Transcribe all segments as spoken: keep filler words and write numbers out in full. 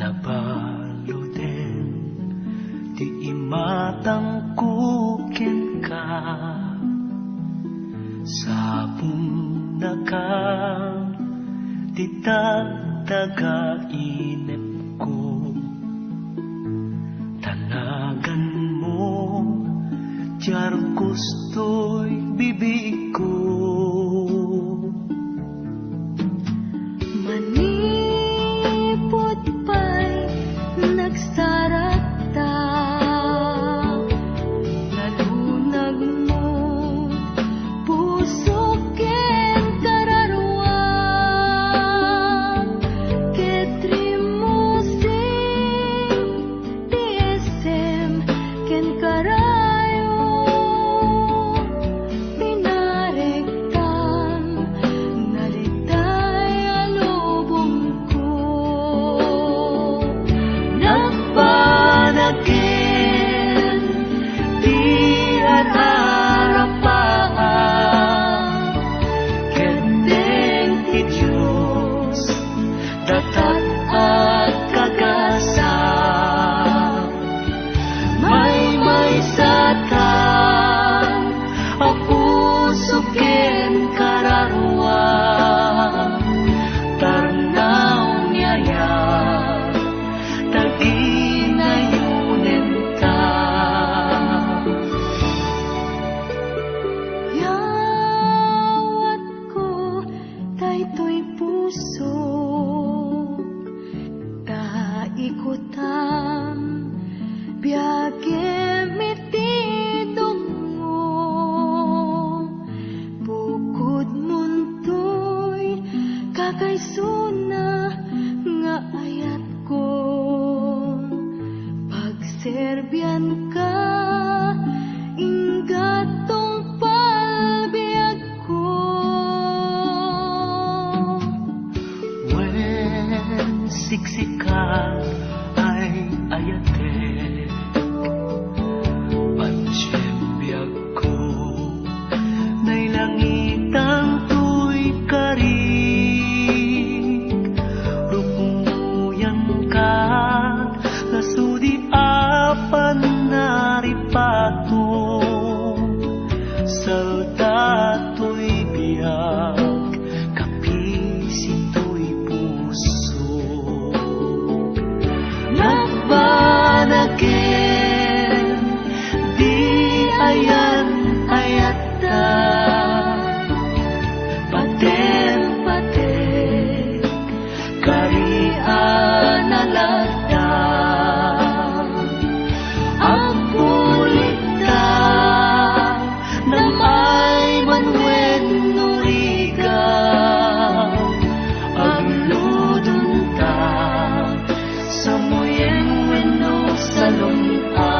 Nabaluden ti imatangko kenka, sabongnakan ti tagtagainepko. Ta naganmo, diarkostoy bibigko. Manipud pay nagsarakta, nalunagmo puso ken kararuam, ket rimmusing ti isem ken karayo, pinarektan, nalitay a lubongko. Nagbanagen ti ar-arapaak, ket deng ti Dios, datat agkagasa. Maymaysa ta, a puso ken kararuam, tarnaw ni aya ta ginayonenta. Yawatko daytoy puso, ta ikutam biagem iti dungngo. Bukodmontoy kakaisuna nga ayatko. Pagserbianka, ingga tungpal biagko. Wen siksika ay ayatek, patiem biagko, nailangitan toy karik, ruknoyanka, nasudi a pannaripato, salta toy biag, kapisitoy puso. Nagbanagen di ayan-ayatta, paten-patek, kari a nalagda. Agbulitta, nam-ay man wenno rigat, agludonta, samuyen wenno salun-at.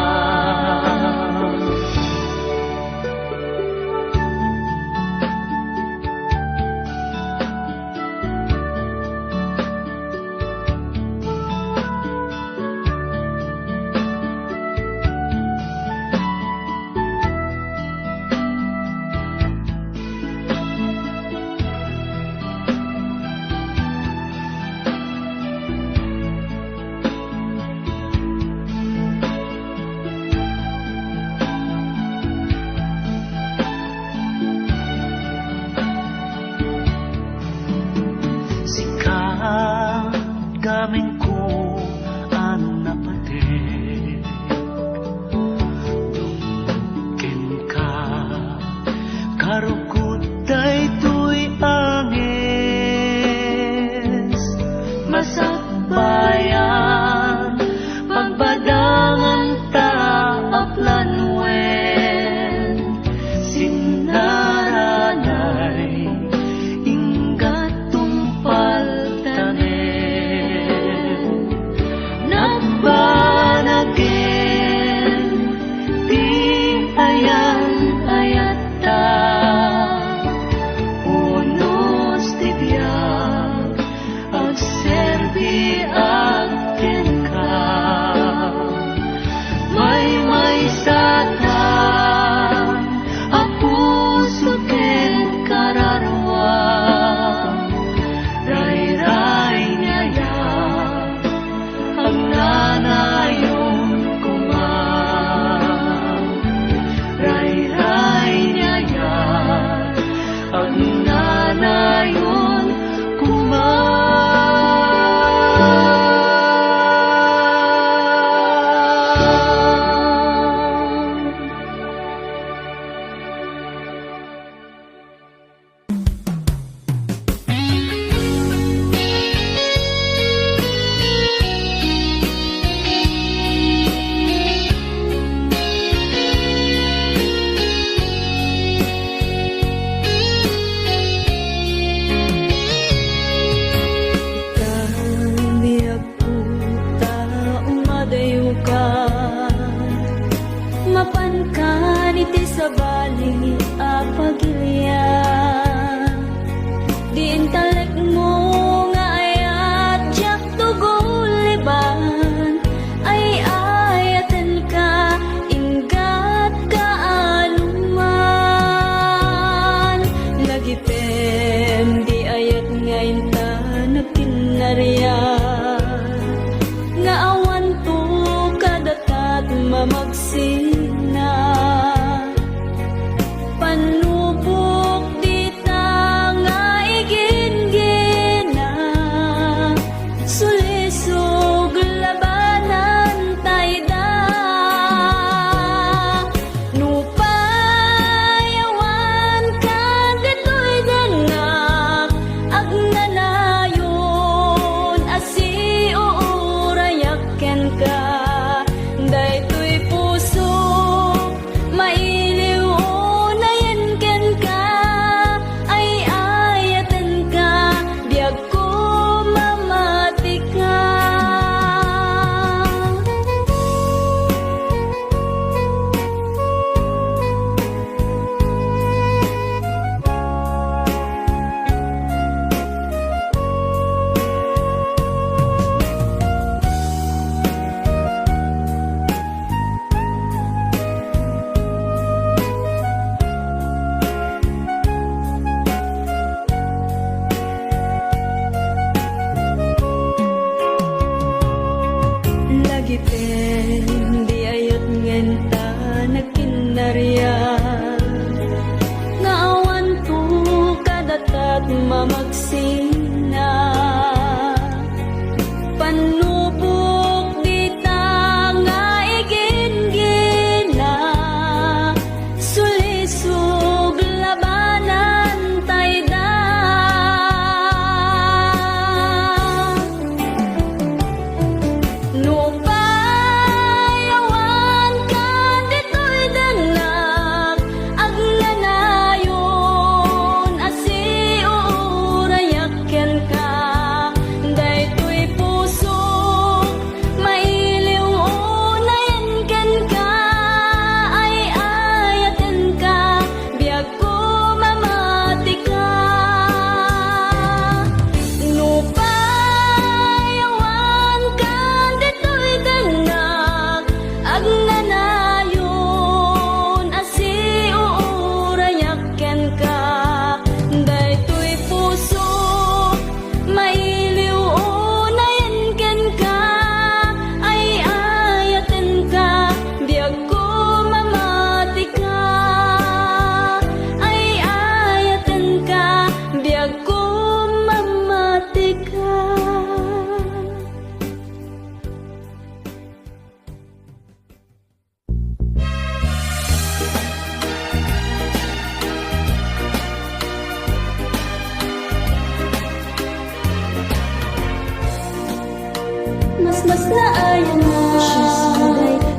Sika, gamengko a napatik, dumngop kenka, karukod daytoy anges, masakbayan, pagbadanganta, aplan wen sinnaranay, ingga tungpal tanem. Nagbanagen ti ayan-ayatta, unos ti biag, agserbiak kenka. Maymaysatan a puso ken kararuam, rayrayaw, Sabali a pagilian, di intalekmo nga ayat diak tuguliban, ay-ayatenka, inggat kaanoman. Lagipem di ayat nga inta nagkinnarian, nga awanto kada tat mamagsina. Pannubok dita nga iginggina, sulisog labanan tayda. Nupay awan ka ditoy dengngak, agnanayon a siuurayak kenka. Daytoy puso, mailiw unayen kenka, ay-ayatenka, biagko mamatika. Lagipem di ayat nga inta nagkinnarian, nga awanto kada tat mamagsina. Pannubok dita nga iginggina, sulisog labanan tayda. Nupay awan ka ditoy dengngak, agnanayon a siuurayak kenka. Daytoy puso, mailiw unayen kenka, ay-ayatenka, biagko mamatika. Nupay awan ka ditoy dengngak, agnanayon a siuurayak kenka. Daytoy puso, mailiw unayen kenka, ay-ayatenka, biagko mamatika. Ay-ayatenka, biagko mamatika. Mas, mas naayan na.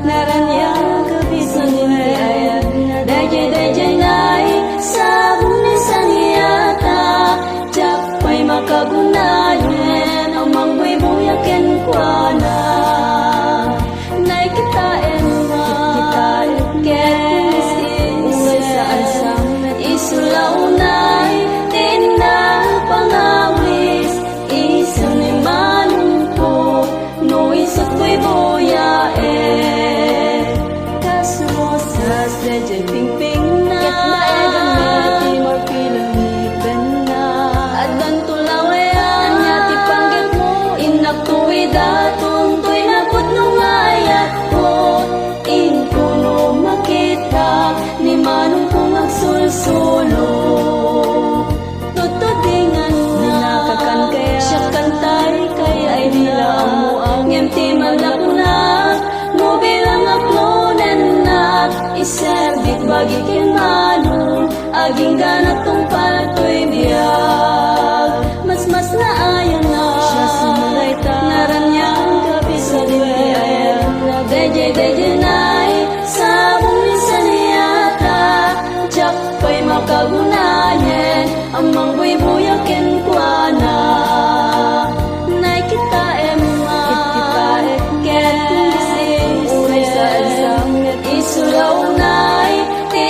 Naraniag a bisan ti ayat, daydiay, daydiay ngay, sabong ni saniata. Diak pay makagunayen a mangbuybuya kenkuana. Nay kitaem, kitaem ket isu, isu la unay ti innak pangawis, isu ni manongko, no isut buybuyaen. Kas rosas daydiay pingpingna, ket naeganna ti marpil a ngipenna. Addanto lawen ania ti panggepmo, innak, tuwidaton toy napudno nga ayatko. Inkuno makitak ni manongko nga agsulsulo. Tudtudinganna, dinakakan kaya, siak kantay kaya, ay di la ammoak. Ngem ti madakuna, no bilang apnonennak, iserbik bagi ken manong, agingganak tungpal toy biag. Mas, mas naayan na. Siasino dayta? Naraniag a bisan ti ayat, daydiay, daydiay nay, sabong ni saniata. Diak pay makagunayen a mangbuybuya kenkuana. Nay kitaem, kitaem ket isu, isu la unay, ti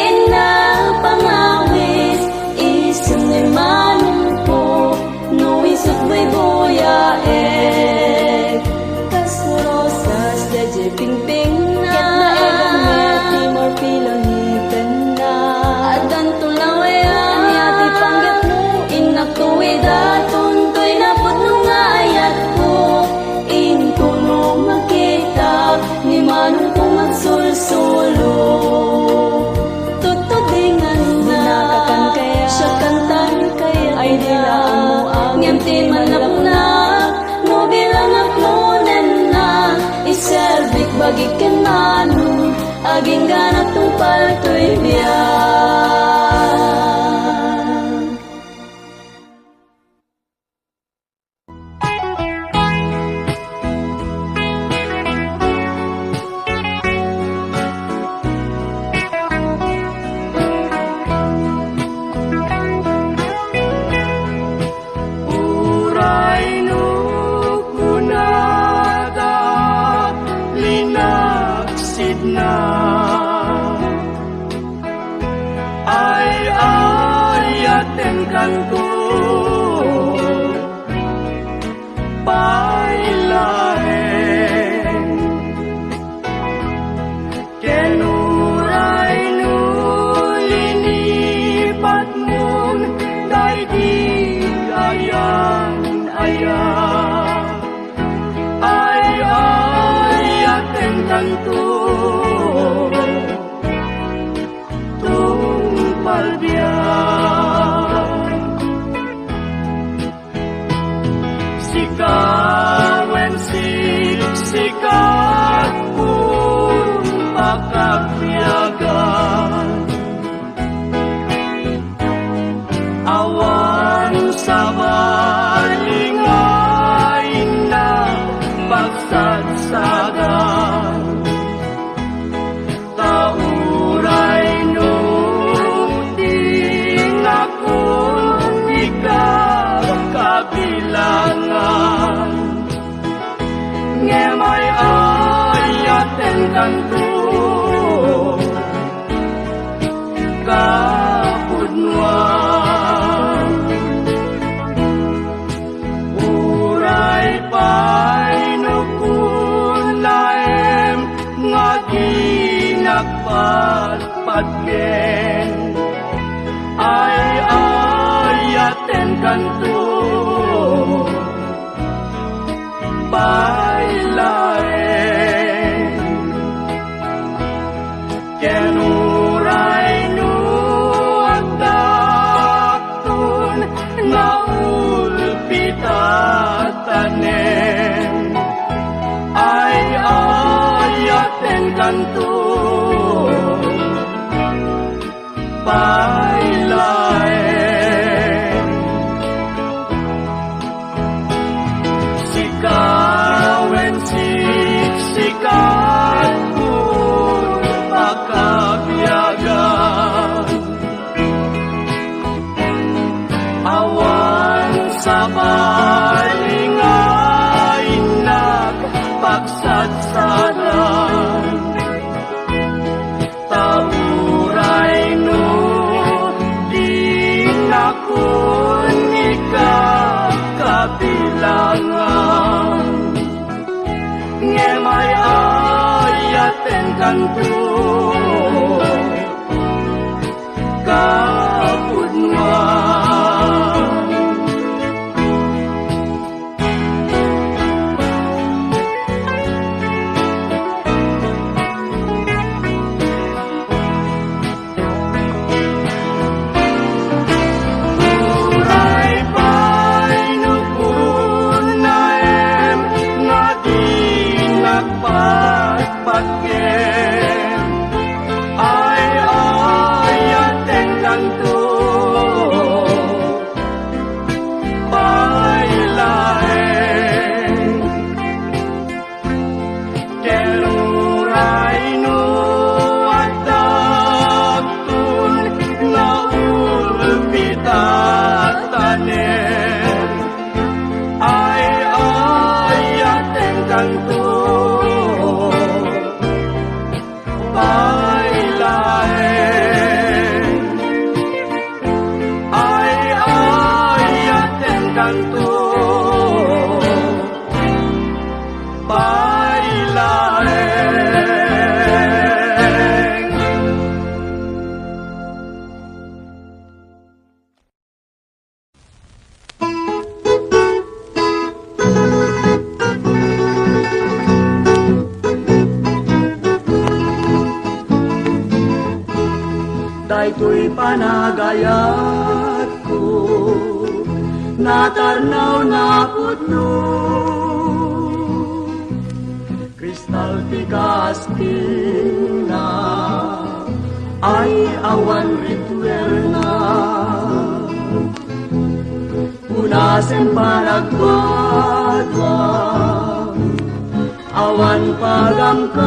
Agikennano, agingganak tungpal toy biag. Uray no kunada, linaksidna, ay-ayatenkanto pay laeng. Ken uray no linipatmon daydi ayan-aya, ay-ayatenkanto tungpal biag. Sika wen siksika, puro pakabiagan. Awan sabali nga innak pagsagsagan. Ta uray no di ngakon ika kabilangan, ngem ay-ayatenkanto kapudnoan. Uray pay no kunaem nga dinak patpatgen, ay-ayatenkanto pay laeng. Ken uray no addaakton naulpit a tanem, ay-ayatenkanto pay laeng. Sika wen siksika, puro pakabiagan. Awan sabali nga innak pagsagsagan. Ta uray no di ngakon ika kabilangan, ngem ay-ayatenkanto kapudnoan. Uray pay no kunaem nga dinak patpatgen, ay-ayatenkanto pay laeng. Ken uray no addaakton naulpit a tanem, ay-ayatenkanto pay laeng. Ay-ayatenkanto pay laeng. Daytoy panagayatko, natarnaw, napudno. Kristal ti Askinna ay awan ritualna. Punasen panagduadua, awan pagamkan.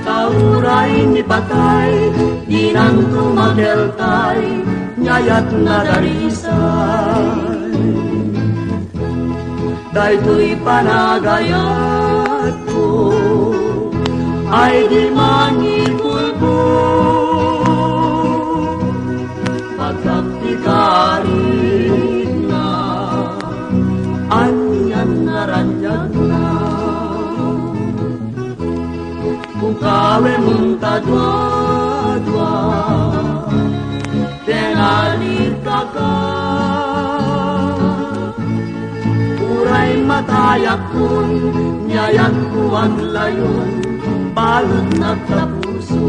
Ta uray ni patay, dinanto makeltay, nia yatna darisay. Daytoy panagayatko ay di mangikulbod. Pagkapti karikna, anian naranyagna. Bukawem ta duadua, ken alikaka. Uray matayakon, nia yatko aglayon, balut nagtapuso.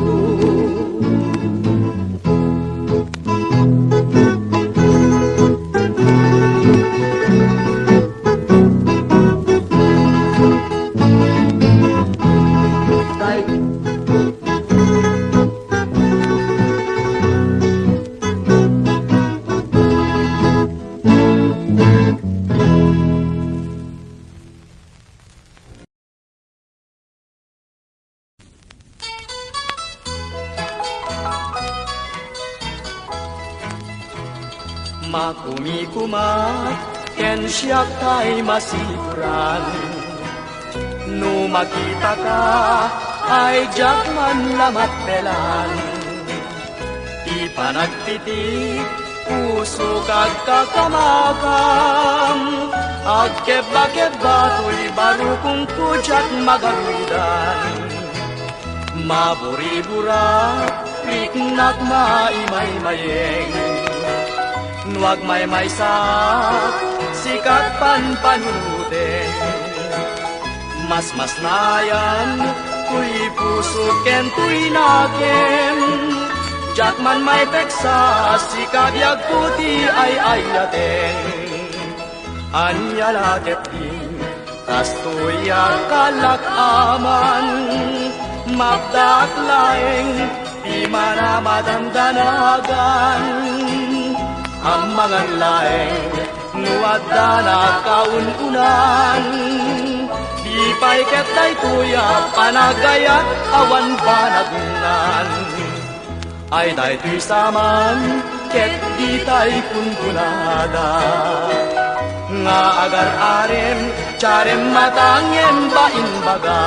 Makumikuma ken siak tay masipuran. No makitaka, ay diak man la matpelan. Ti panagpiti, pusok agkakamakam, agkebba-kebba toy barukongko diak magarudan. Maburi-bura, riknak maimaymayeng. No agmaymaysaak, sika't panpanunoteng. Masmasnayan toy pusok ken toy nakem. Diak man maipeksa, sika biagko ti ay-ayaten. Ania la ketdin, kastoy a kalak-aman, mapdaak laeng ti manamadandanagan. Ammangan laeng no adda nakaun-unan, di pay ket daytoy a panagayat awan banagnan. Ay daytoy saman ket ditay kunkunada nga agar-arem, tiarem mata ngem bainbaga.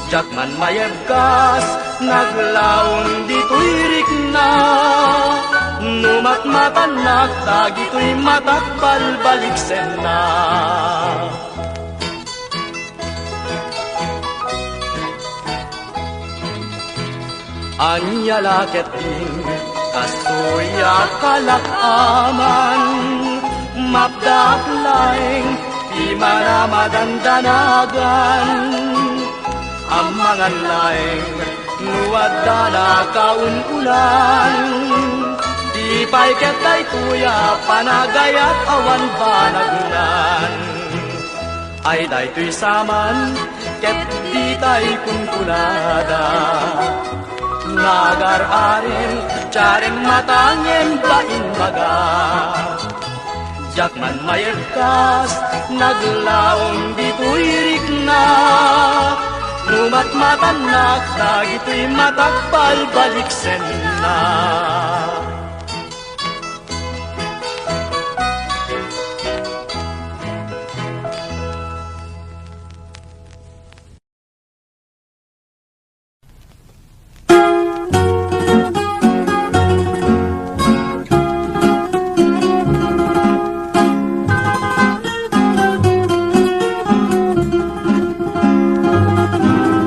Diak man mayebkas, naglaong ditoy rikna. No matmatannak dagitoy matak, balbaliksenna. Ania la ketdin, kastoy a kalak-aman, mapdaak laeng ti manamadandanagan. Ammangan laeng no adda nakaun-unan, di pay ket daytoy a panagayat awan banagnan. Ay daytoy saman ket ditay kunkunada nga agar-arem, tiarem mata ngem bainbaga. Diak man mayebkas, naglaong ditoy rikna. No matmatannak dagitoy matak, balbaliksenna.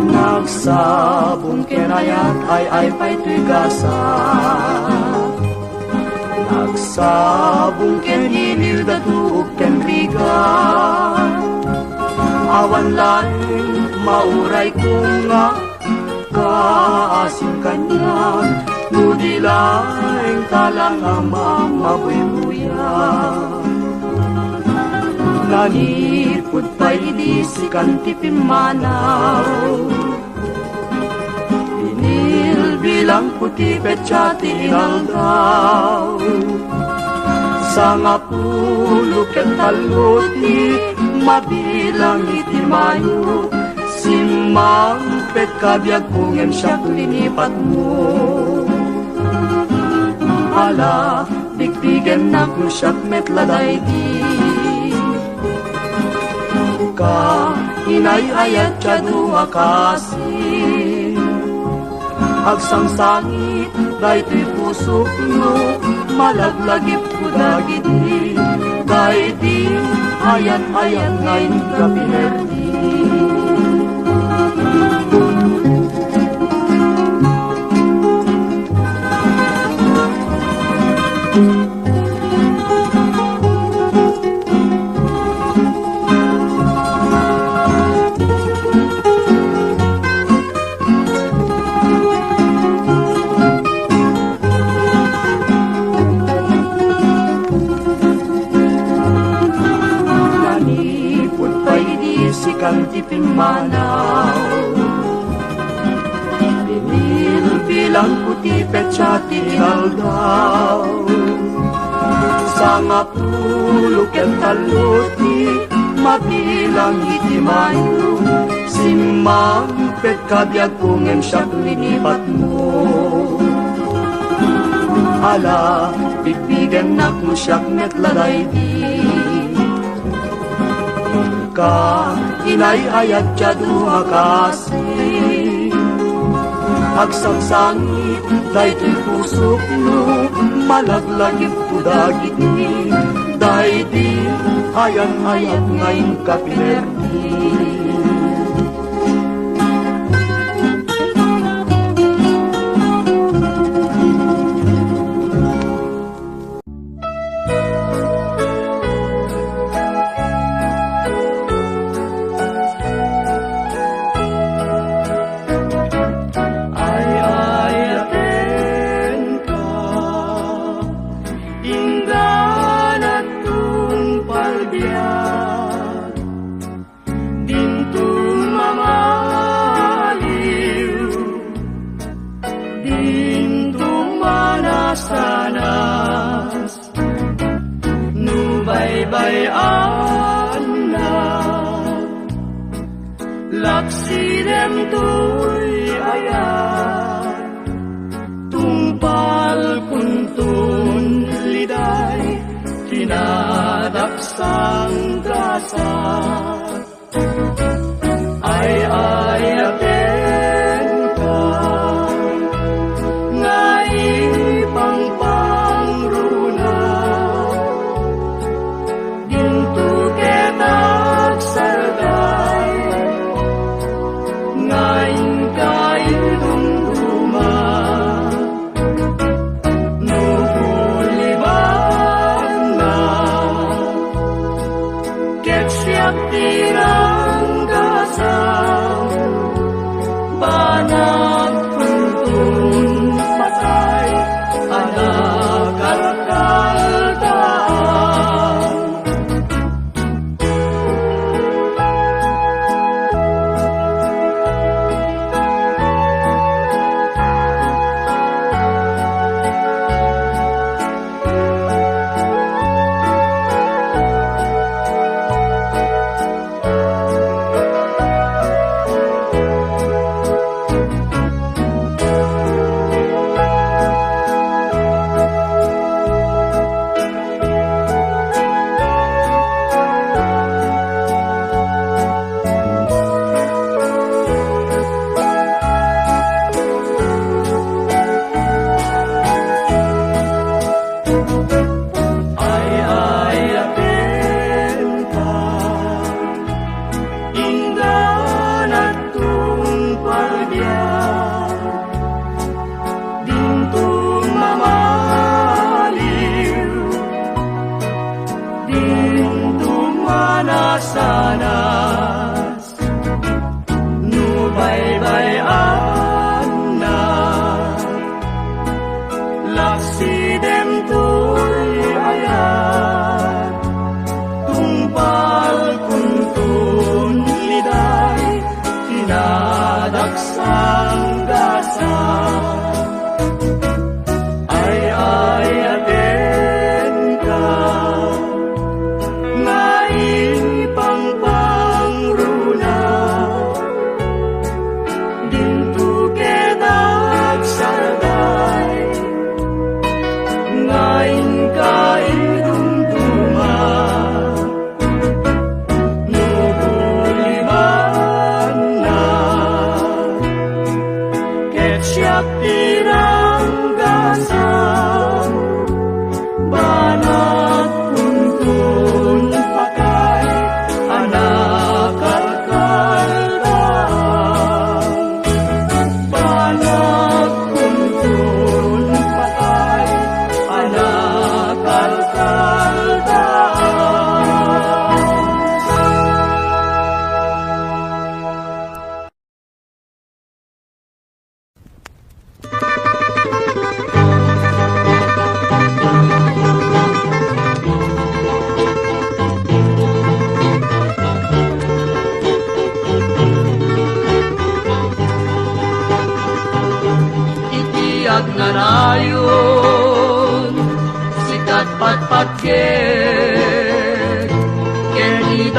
Nagsabong ken ayat, ay-ay pay toy gasa. Nagsabong ken iliw, datuok ken rigat. Awan laeng maurayko nga kaasim kaniak, no di laeng tala nga mamabuybuya. Nangipit Pudpay idi sikan ti pimmanaw. Binilbilangko ti petsa ti inaldaw. Sangapulo ket tallo ti mabilang iti Mayo. Simmangpetka biagko ngem siak linipatmo. Ala, bigbigennak no siak met la daydi. Ka, inay-ayat ti adu a kaasi. Agsangsangit daytoy pusok no malaglagipko dagiti daydi ayat-ayat nga inka pinerdi. Manipud pay idi sikan ti pimmanaw. Binilbilangko ti petsa ti inaldaw. Sangapulo ket tallo ti mabilang iti Mayo. Simmangpetka biagko ngem siak linipatmo. Ala, bigbigennak no siak met la daydi. Ka, inay-ayat ti adu a kaasi. Agsangsangit daytoy pusok no malaglagipko dagiti daydi ayat-ayat nga inka pinerdi. Ay-ayatenka, ingganat tungpal biag. Dinto mamaliw, dinto manasanas, no baybay-anna, laksidem toy ayat, tungpal kunton liday, kinadaksang gasat. Ay-ayatenka, nga ipangpangruna, dinto ket agsalgay, nga inka idumduma. No bulibanna, ket siak ti ranggasam, banag kunton patay a nakalkalkaan. Ay-ayatenka, ingganat tungpal biag, dinto mamaliw, dinto manasanas, no baybay-anna, laksidem toy ayat, tungpal kunto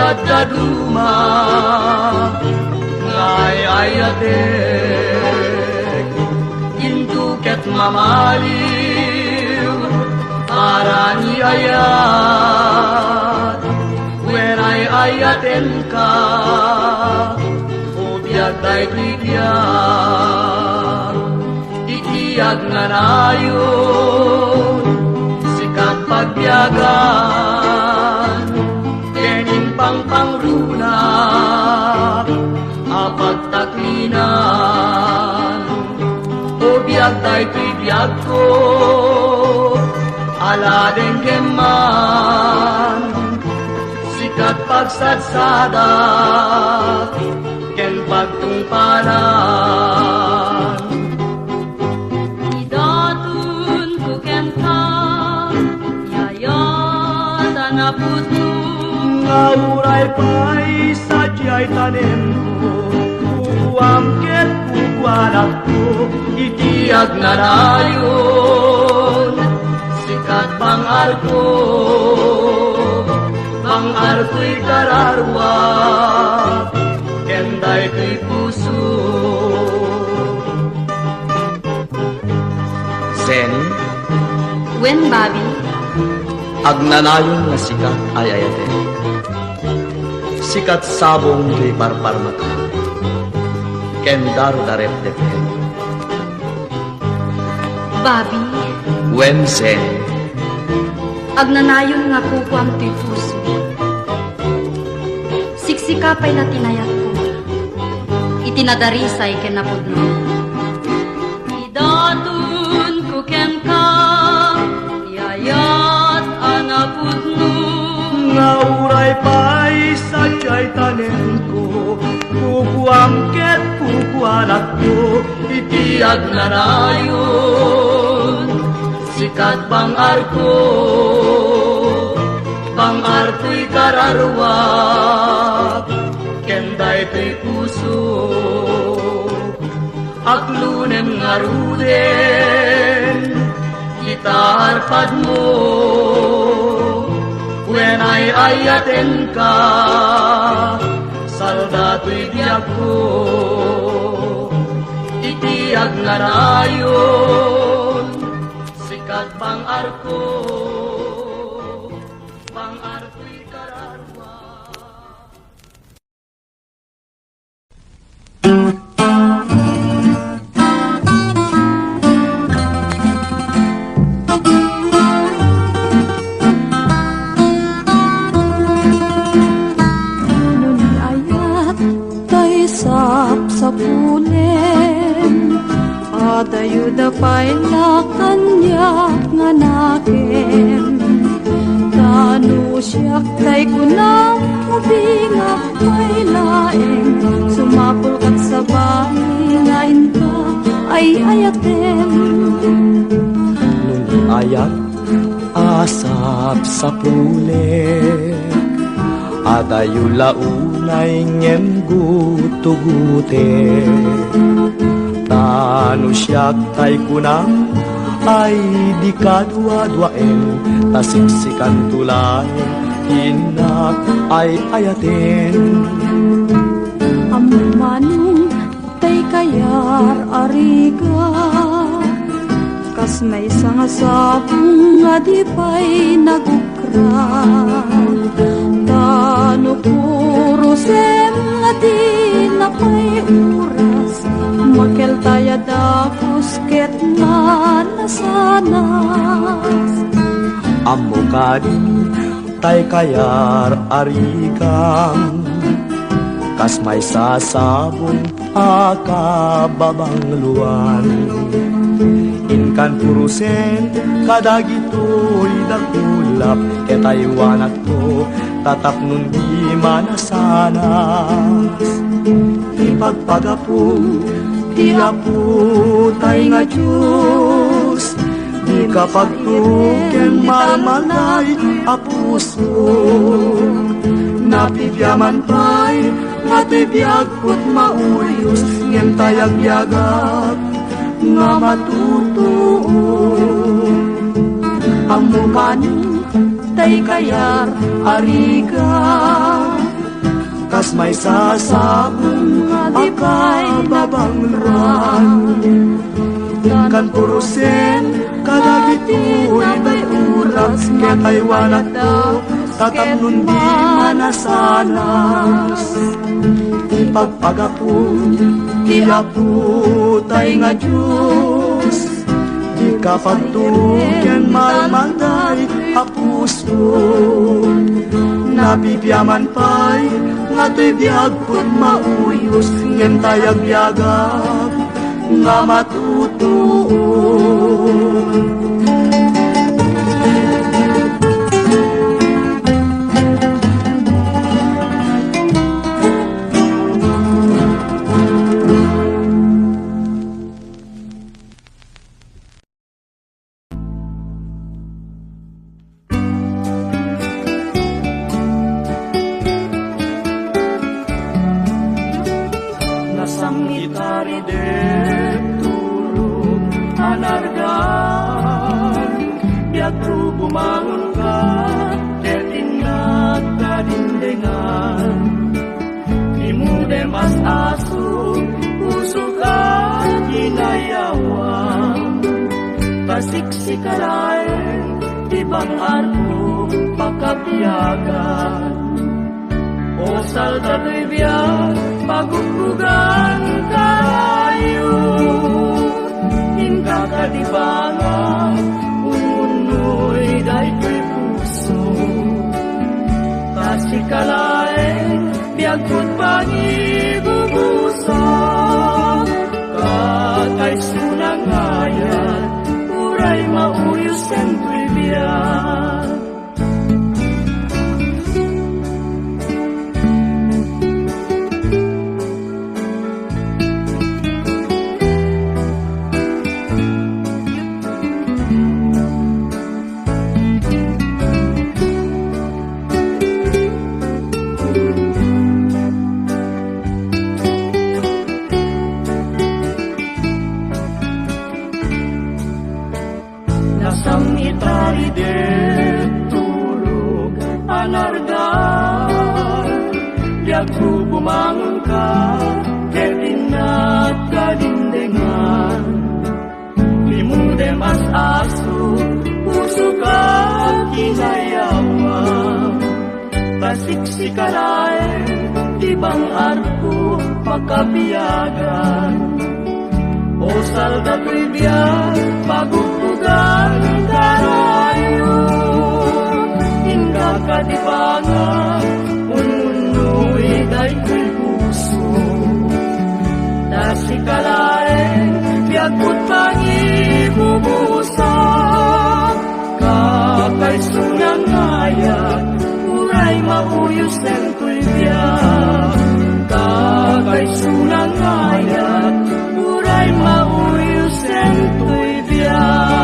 Dadduma nga ay-ayatek, intoket mamaliw para ni ayat, wen ay-ayatenka, o biag daytoy biag. Iti agnanayon, sikat pagbiagan, ken impangpangruna a pagtaklinan. O biag daytoy biagko, ala dengkem man, sikat pagsagsadak, ken pagtungpalan. Idatonko kenka, yayat a napudno. Nga uray pay sadiay tanemko, kukuam ket kukuanakto iti agnanayon. Sikat bang-arko, bang-arkoy kararua, ken daytoy puso. Zen. Wen, Bobby. Agnanayon nga sikat ay-ayatek. Sikat sabong toy parparmaka, ken darudarepdepdep. Bobby. Wen, Zen. Agnanayon nga kukuam toy puso. Siksika pay la ti nayatko iti nadarisay ken napudno. Idatonko kenka, yayat a napudno. Nga uray pay sadiay tanemko, kukuam ket kukuanakto iti agnanayon. Sikat bang-arko, bang-arkoy kararuak, ken daytoy puso. Aklunem ngaruden, kita arpadmo, wen ay-ayatenka, salda toy biagko. Iti agnanayon, sikat bang-arko, bang-arkoy kararua. No ni ayat tay sapsapulen, adayoda pay la kaniak nga nakem. Ta no siak tay kunam, ubingak pay laeng, sumapul ket sabali nga inka ay-ayatem. No ni ayat a sapsapulek, adayo la unay ngem gutugutek. Ta no siak tay kunam, ay di kaduaduaen, ta siksikanto laeng ti innak ay-ayaten. Ammom manen tay kayar a rigat, kas maysa nga sabong nga di pay nagukra. Ta no purosem nga di na pay uras, makeltay a dagus ket nga nasanas. Ammo kadi tay kayar a rigam, kas maysa sabong a kababangloan. Inkan purosen kadagitoy dakulap, ket aywanakto ta tapnon di manasanas. Ipagpagapu ti Apo tay nga Dios, di kapagtuken malmalday a puso. Napipiaman pay nga ti biag ket mauyos, ngem tay agbiagak nga matutuo. Ammo kani tay kayar a rigat, Kas maysa a sabong a kababangloan, inkan purosen kadagitoy nag-uras ket aywanakto ta tapnon di manasanas. Ipagpagapon ti Apotay nga Dios, di kapagtuken malmalday a puso. Nabibiaman pay nga toy biagko ti mauyos, ngem tay agbiagak nga matutuon. Nasam itari dek tulog a nargan, biagko bumangonka, ket innak kadindengan. Imudem as-aso, pusoka kinayawam. Ta siksika laeng ti bang-arko pakabiagan. O salda toy biag, paguggugan karayo. Inka kadi banga, umunnoy daytoy puso. Ta sika laeng, biagko ti pangibubusak. Kakaisuna nga ayat, uray mauyos daytoy biag. Nasam itari dek tulog a nargan, biagko bumangonka, ket innak kadindengan. Imudem as-aso, pusoka kinayawam. Ta siksika laeng ti bang-arko pakabiagan. O salda toy biag, paguggugan karayo. Inka kadi banga, umunnoy daytoy puso. Ta sika laeng, biagko ti pangibubusak. Kakaisuna nga ayat, uray mauyos daytoy biag. Kakaisuna nga ayat, uray mauyos daytoy biag.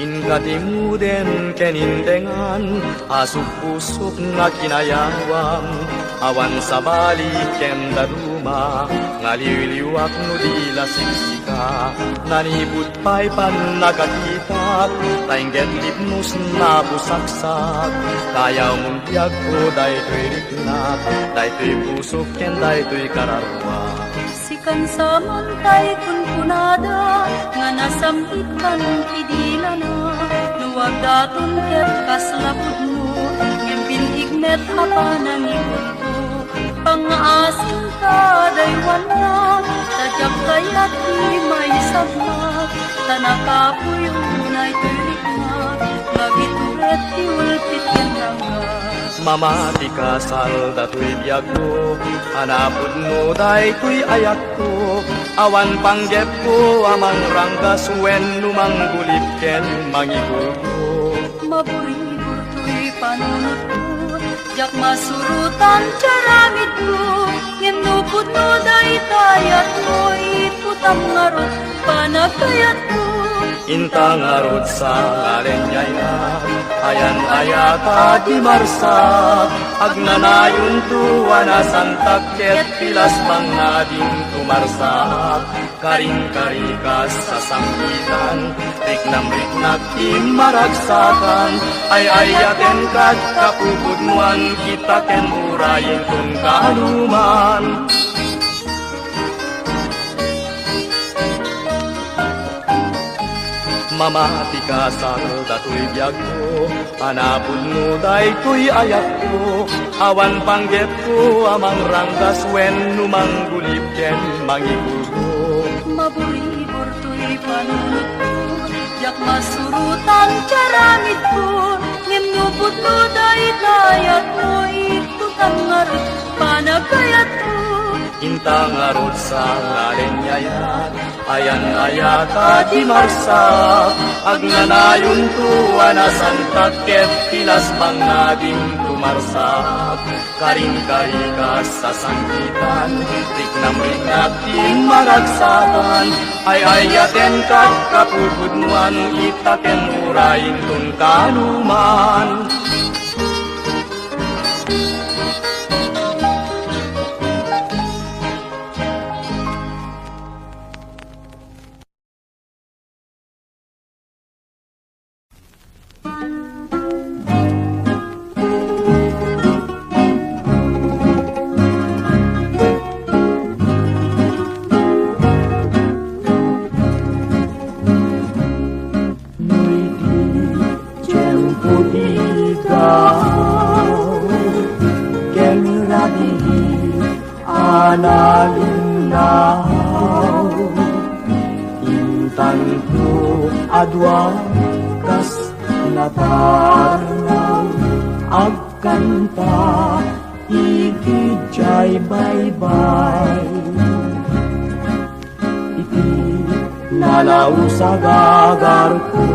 Inka ti imudem ken indengan, a supusok nga kinayawam, awan sabali ken dadduma, nga liwliwak no di la siksika. Nanipud pay pannakakitak, ta ingged lipnos napusaksak, kayawmon biagko daytoy riknak, daytoy pusok ken daytoy kararua. Sikan saman tay kunkunada, nga nasam-itkan ti dilana. No agdaton ket kasla pudno, ngem bin-ig met a panangipudko. Pangngaasinka daywanna, ta diak kayat ti maisagmak, ta nakapuyo daytoy riknak, mabituret ti ulpit ken ranggas. Mamatika salda toy biagko, a napudno daytoy ayatko. Awan panggepko a mangranggas wenno manggulip ken mangigulgo. Maburibur toy panunotko, diak masurotan ti aramidko. Ngem no pudno dayta ayatko, iputam ngarud panagkayatko. Inta ngarud sa nga lenyayan, ayan-ayat a dimarsa, agnanayonto a nasantak ket pilas bang nga dinto marsa. Karin-karikas sa sanggitan, riknam-riknak ti maragsakan, ay-ayaten kad kapupudnoan, kita ken urayinton kanuman. Mamati kasal datoy biagko, a napudno daytoy ayatko, awan panggepko a mangranggas wenno manggulip ken mangigulgo. Maburibur toy panunotko, diak masurotan ti aramidko, ngem no pudno dayta ayatmo, itdotam ngarud panagayatko. Inta ngarud sa nga lenyayan, ayan-ayat a dimarsa, agnanayonto a nasantak ket pilas bang nga dinto marsa. Karin-karikas sa sanggitan, riknam-riknak ti maragsakan, ay-ayaten kad kapupudnoan, ita ken urayinton kanuman. No idi tiempo ti gaw ken rabii a nalinnaw, intanto a dua kas natarnaw, agkanta iti diay baybay. Iti nalaus a gagarko,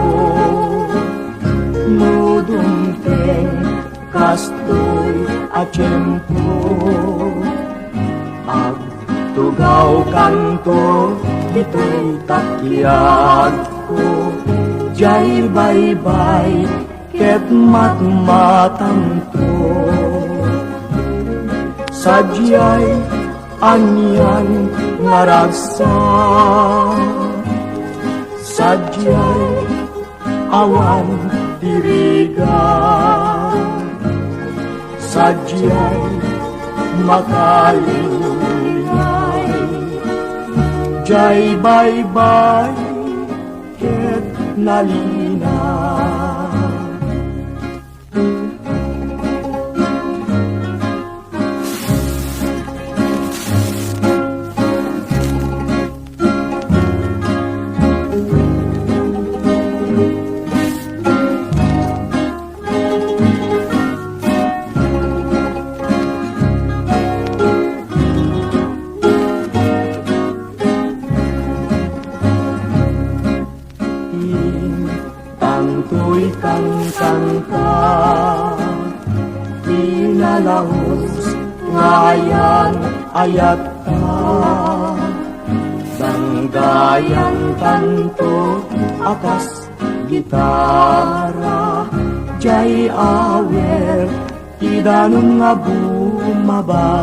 no dumteng kastoy a tiempo, agtugawkanto ditoy takiagko, diay baybay ket matmatanto. Sadiay anian nga ragsak, sadiay awan ti rigat, sadiay makalingay, diay baybay ket nalina. Intantoy kankanta, pinalaus nga ayan-ayatta, danggayantanto a kas gitara, diay awer ti danum nga bumaba.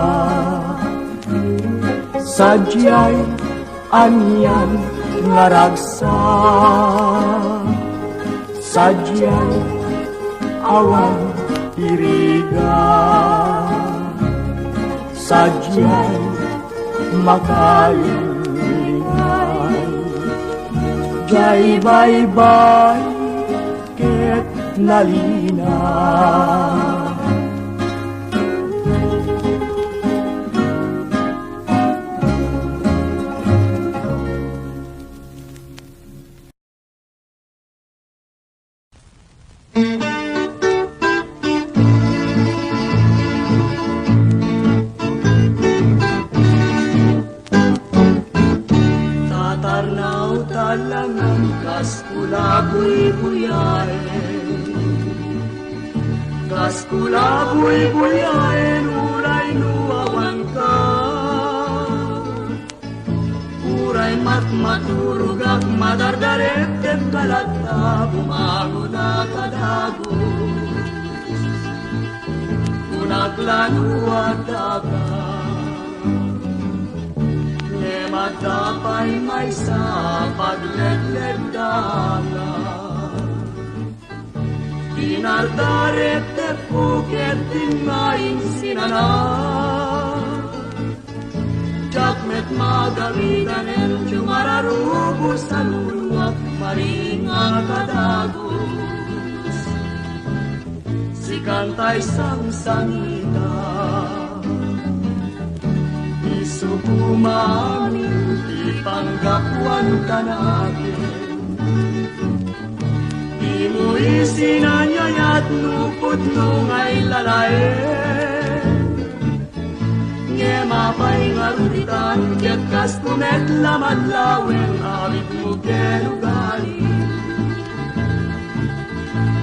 Sadiay anian nga ragsak, sadiay awan ti rigat, sadiay makalingay, diay baybay ket nalina. Tatarnaw ta langan kas kula buybuyaen, kas kula buybuyaen, uray no awanka. Uray Matmaturogak, madardarettek ka latta, bumangon a kadagus. Kunak la no addaka, ngem adda pay maysa a pagledledda. Inardaret ti puket ti maingsinana. Diak met magariganen ti mararubos a luluak, maring a kadagus. Sikan tay sangsangita. Isu koma amin ti panggapuan kanakin. Dimo isin a ayat no pudno nga ilalaen. Ngem apay ngarud itan ket kasto met la madlawen, aritmo ken ugali.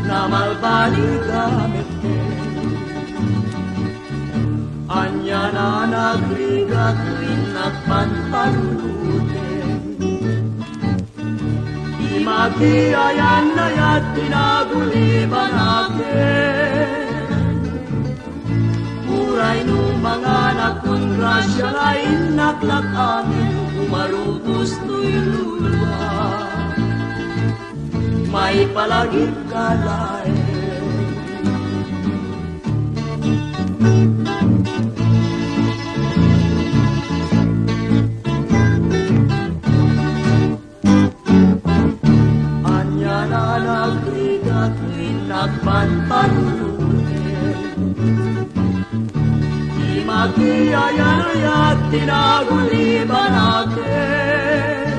Namalbalida met ken. Ania a nagrigat, innak panpanunuten. Imagiayan-ayat ti nagulibanaken. Uray no manganak kun grasia nga innak la amin, umarubos toy luluak. Maipalagipka laeng. Ania a nagrigat, innak panpanunuten. Imagiayan-ayat ti nagulibanaken.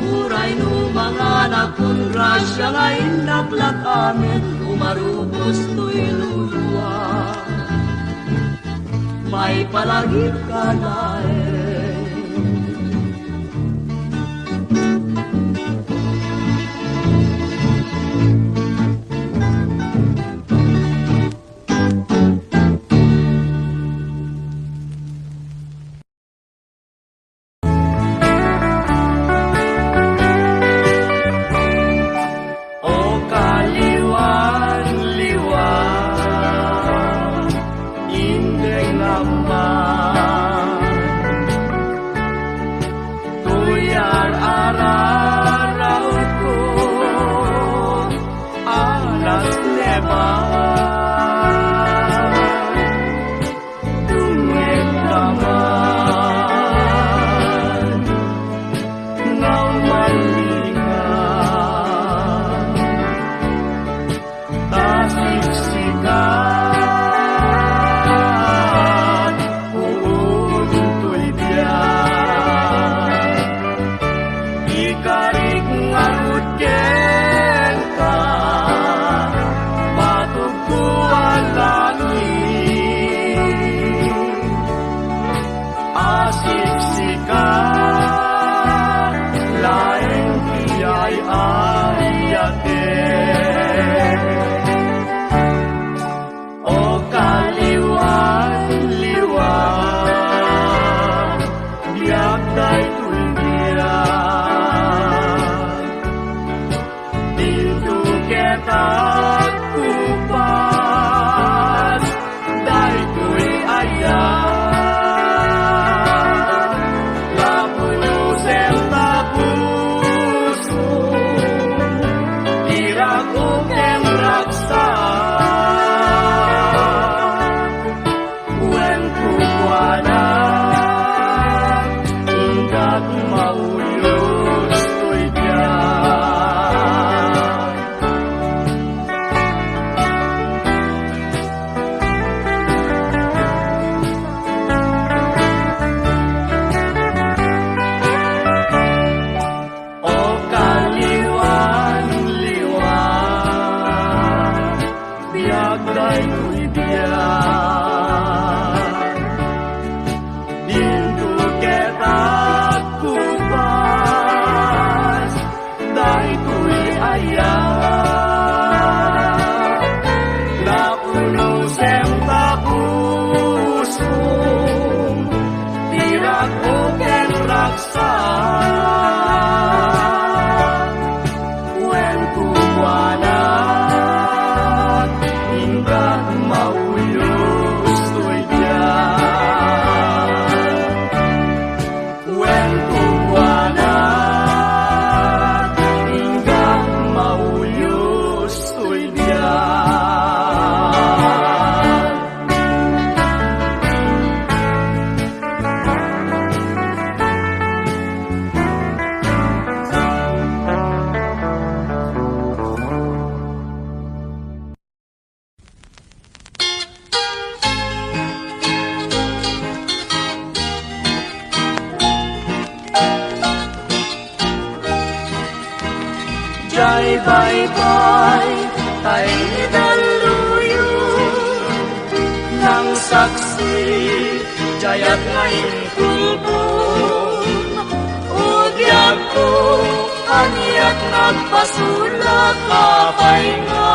Uray no manganak kun grasia nga innak la amin, umarubos toy luluak. Maipalagipka laeng. O kaliwan-liwan, indeng amman. Saan? Wen kukuanak, inggak mauyos toy biag. Wen kukuanak, inggak mauyos toy biag. Jay baybay tay ni Dalluyon, nang saksi, jayat nga inkulbon. O biagko, aniat nga agpasulak, apay nga